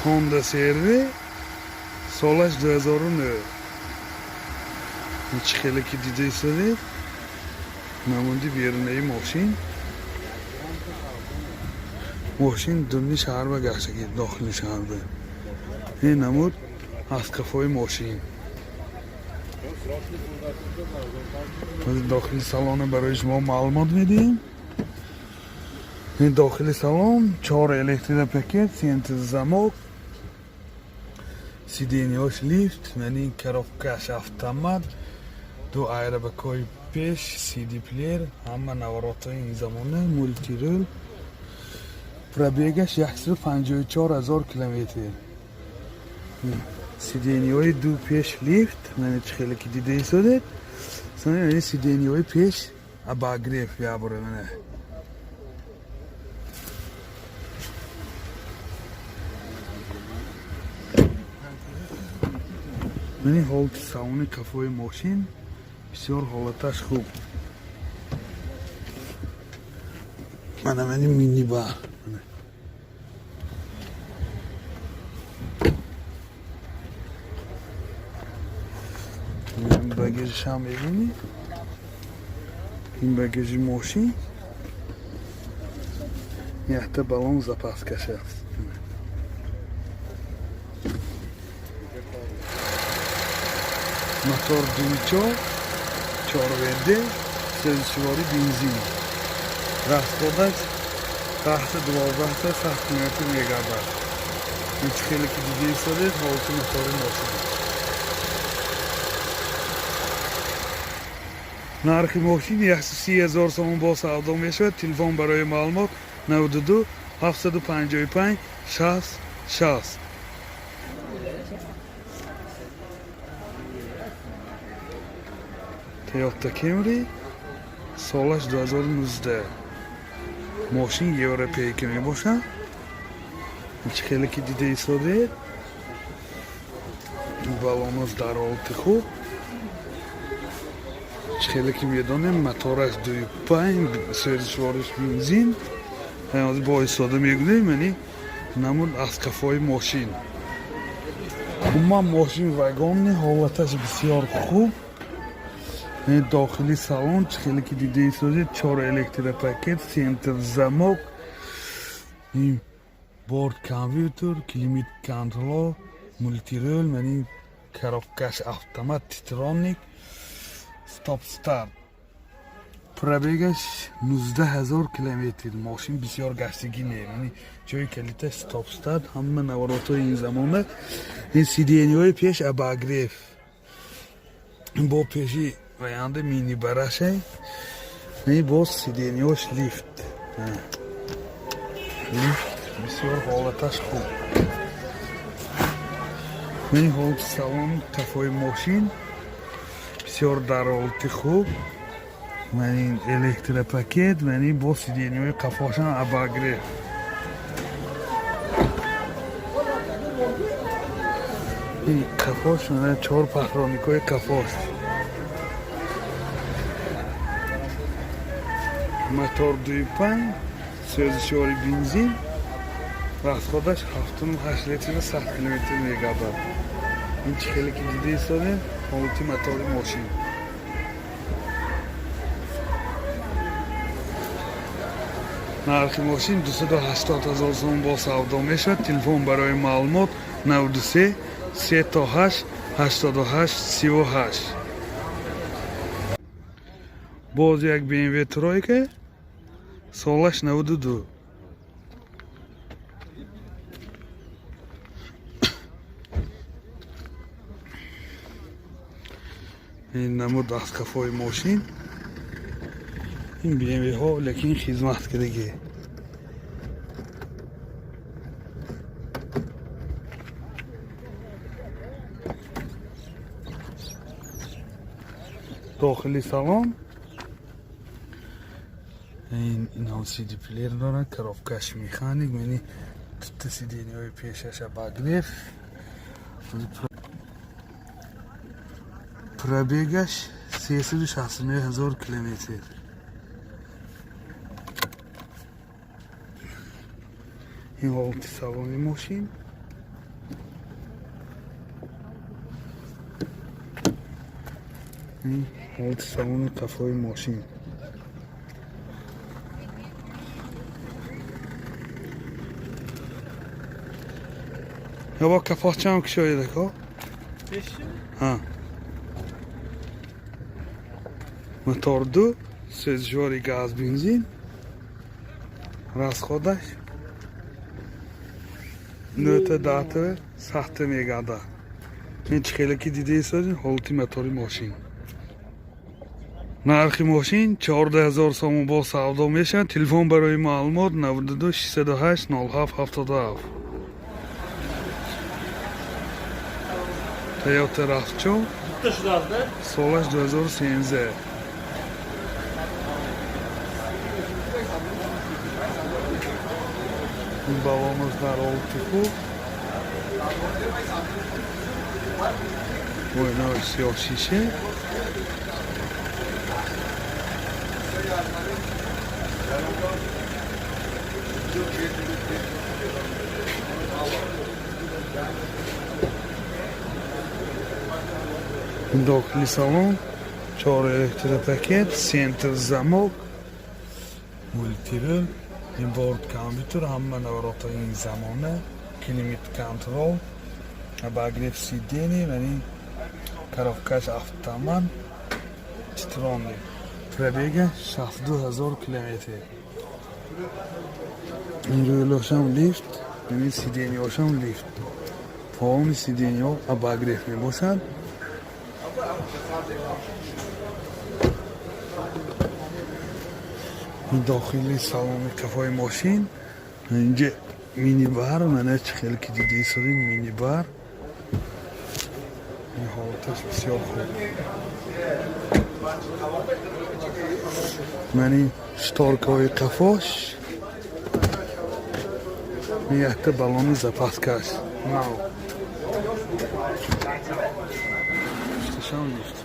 Honda CR-V, солаш 2009. Чӣ хеле ки дида истодед, намуди берунаи мошин. Мошин дуни шаҳр ба гаштагӣ, дохили шаҳр ба. Ин намуд аз қафои мошин. Дохили салона барои шумо маълумот медиҳем. Ин дохили салон: чор электропакет, центр замок, сиденья ш лифт, яъне коробка ш автомат, ду airbag ҳои пеш, CD плеер, ҳама наворотҳои ин замона, мультирул. Пробег аш 154 ҳазор километр. Сиденья ҳои ду пеш лифт, мана, чӣ хеле ки дида истодед, сиденья ҳои пеш обогрев ябора, мана. Мани ҳолати салони кафои мошин бисёр ҳолаташ хуб. Мана, мани минибар. Мана. Ин багажишам мебинӣ, ин багажи мошин якта баллон запаска ш аст. Мотор 2.4, 4 WD, сӯзишворӣ бензин. Расход аш 10-12 100 километр мегардад. Ин чӣ хеле ки дида истодед, ҳолати мотори мошин. Нархи мошин 130 ҳазор сомон, бо савдо мешавад. Телефон барои маълумот: 92 755 60 60. Toyota Camry, солаш 2019. Мошин европейка мебошад. Чӣ хеле ки дида истодед, балонаш дар ҳолати хуб. Чӣ хеле ки медонем, мотораш 2.5, сӯзишвориш бензин. Бо истода мегӯем, яъне намуд аз кафои мошин. Умуман, мошин вагонный, ҳолаташ бисёр хуб. Дохили салон, чӣ хеле ки дида истодед, чор электропакет, центр замок, борт компьютер, климат контроль, мультирул, яъне коробка ш автомат, титроник, стоп старт. Пробег аш 19 ҳазор километр. Мошин бисёр гаштагӣ не. Яъне ҷои калиташ стоп старт, ҳама наворотҳои ин замона. Ин сиденья ҳои пеш обогрев, бо пеши ваянда мини барашай. Ин боз сиденья ш лифт, лифт. Бисёр ҳолаташ хуб. Ин ҳолати салон кафои мошин бисёр дар ҳолати хуб. Ман ин электропакет, ман ин бо сиденья ҳои қафошам обогрев. Ин қафош, мана, чор патроник ҳои қафош. Мотор 2.5, сӯзишвори бензин. Расход аш 7,8 литр 100 километр мегардад. Ин чӣ хеле ки дида истодем, ҳолати мотори мошин. Нархи мошин 280 ҳазор сом, бо савдо мешавад. Телефон барои маълумот: 93 3 то 8 88 38. Боз як BMW тройка, солаш 92. Ин намуд аз қафои мошин. Ин BMW-ҳо лекин хизмат кардагӣ. Дохили салон ин инҳо CD плеер дорад, коробка ш механик, мени дута сиденья ҳои пешаш обогрев. Пробег аш 369 ҳазор километр. Ин ҳолати салони мошин. Ин ҳолати салони қафои мошин. Ё бо капотчаам кушоед, ако. Ҳа. Мотор ду, сӯзишвори газ, бензин. Расходаш нӯта даҳта сахта мегардад. Ин чӣ хеле ки дидаистодед, ҳолати мотори мошин. Нархи мошин 14 000 сомон, бо савдо мешавад. Телефон барои маълумот 92 608 07 77. Toyota RAV4, Bitta shularida. Солаш 2013. Ин баллонаш дар ҳолати хуб. Оинаи сиёҳ, шиша. Дохили салон чор электропакет, центр замок, мультирул, ин борт компютер, ҳама наворотҳои ин замона, климат контрол, обогрев сидений, ва ин коробкаш автомат, Титроник. Пробега 62 000 километр. Ин рӯлошам лифт, ин сиденьёшам лифт. Полный сиденьё обогрев мебошад. Ин дохили салони қафои мошин. Инҷа минибар, мана чӣ хеле ки дидаистодем, минибар. Ин ҳолаташ бисёр хуб. Ман ин шторкаҳои қафош, ин якта баллони запаскаш нав. Пушташам лифт.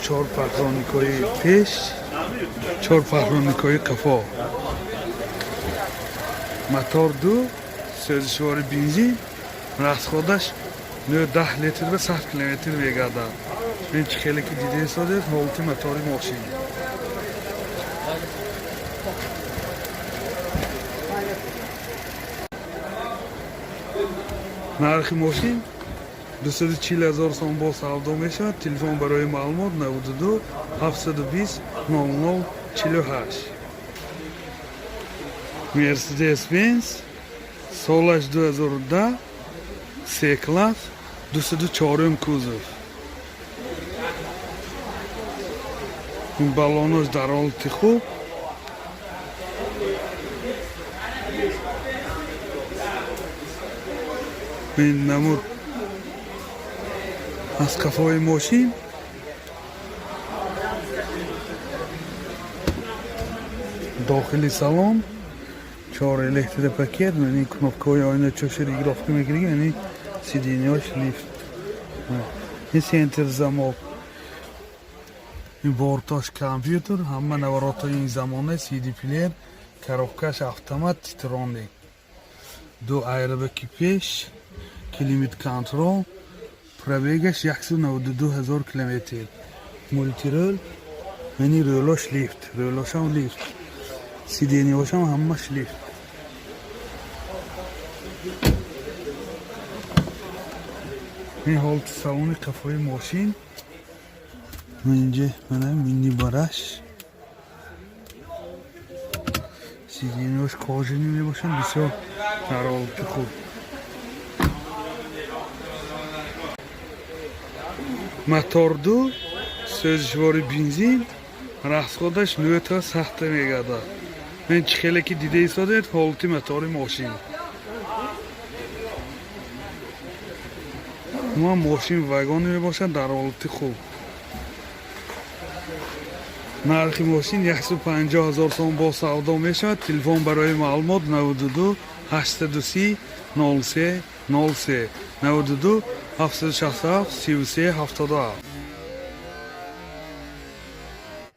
Чор поддонникҳои пеш, чор поддонникҳои қафо. Мотор ду, сӯзишвори бензин, расходаш 10 литр ба 100 километр мегардад. Ин чӣ хеле ки дидаистодед, ҳолати мотори мошин. Нархи мошин 240 000 сом, бо савдо мешавад. Телефон барои маълумот 92 720 00 48. Мерседес Бенз, солаш 2010, С класс, 204 кузов. Ин баллонош дар ҳолати хуб. Ин намуд аз қафои мошин. Дохили салон чор электропакет, яъне кнопкаҳои оина чоши регулировка мекунӣ, яъне сиденьёш лифт. Ин центр замок. Ин бортош компютер, ҳама наворотҳои ин замона, CD плеер, коробкаш автомат, Титроник. Ду аэрбэги пеш, климат контрол, пробегаш 192 ҳазор километр. Мультирул, яъне рӯлош лифт, рӯлошам лифт. Сиденьёшам ҳамаш лифт. Ин ҳолати салони қафои мошин. Инҷа мана минибараш. Сиденьёш кожаный мебошанд, бисёр дар ҳолати хуб. Мотор ду, сӯзишвори бензин, расходаш нӯта сахта мегардад. Ин чӣ хеле ки дидаистодед, ҳолати мотори мошин. Ма мошин вагоне мебошад, дар ҳолати хуб. Нархи мошин 150 ҳазор сом, бо савдо мешавад. Телефон барои маълумот 92 830 03 03, 92 767 33 77.